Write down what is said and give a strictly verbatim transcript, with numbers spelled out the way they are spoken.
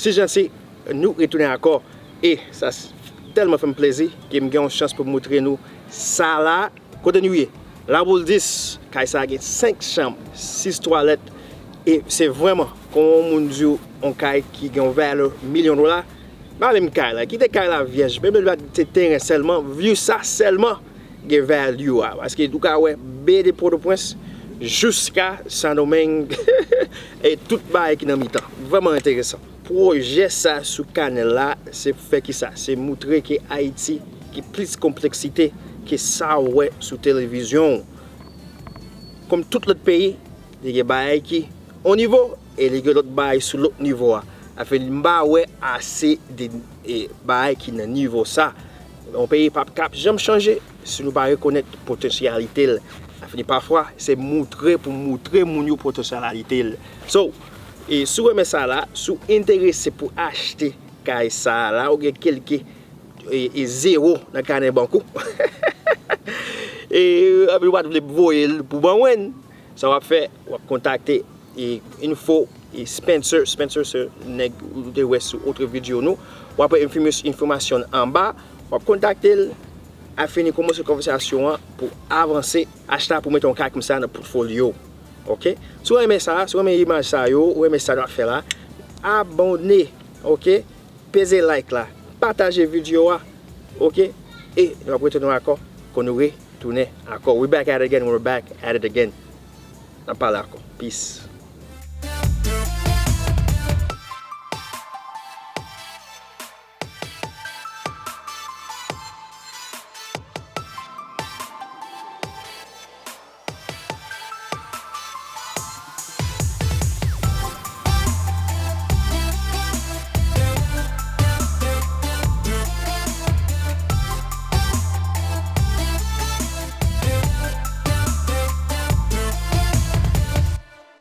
Ti jan se, nou retounen ankò. E sa s- tèlman fè m plezi ke m gen yon chans pou m moutre nou sa la. Kote nou ye? Laboul dis, kay sa gen senk chanm, sis twalèt. E se vrèman, kon yon moun di w, yon kay ki gen yon valè milyon dola, pa menm kay la. Kite kay la vyèj. Menm lè l te teren sèlman, view sa sèlman gen value a. Paske ou ka wè be de Pòtoprens jiska Sendomeng e tout bagay ki nan mitan. Vrèman enteresan. Pwojè sa sou kanal la, se pou fè kisa? Se moutre ke Ayiti gen plis konpleksite ke sa w wè sou televizyon. Kòm tout lòt peyi, li gen bagay ki on nivo e li gen lòt bagay sou lòt nivo a. Afin m pa wè ase de e, bagay ki nan nivo sa. Yon peyi p ap kap janm chanje si nou pa rekonèt potansyalite l. Afin pafwa, se moutre pou moutre moun yo potansyalite l. So, e, si w renmen sa la, si w enterese pou achte kay sa la, ou gen kèlke e, e zewo nan kanè bank ou. E, anpil ou pa t vle voye l pou ban mwen. Sa w ap fè, w ap kontakte e, info e Spencer. Spencer se nèg ou te wè sou otre videyo nou. W ap wè enfòmas- enfòmasyon anba. W ap kontakte l. Afini kòmanse konvèsasyon an pou avanse. Achta pou mete yon kay konsa nan pòtfolyo. Oke? Si w renmen sa, si w renmen imaj sa yo, ou renmen sa nou ap fè la, abòne. Oke? Peze like la, pataje videyo a, oke? E nou ap retounen ankò, kon nou retounen ankò. We back at it again, we're back at it again. N ap pale ankò. Peace.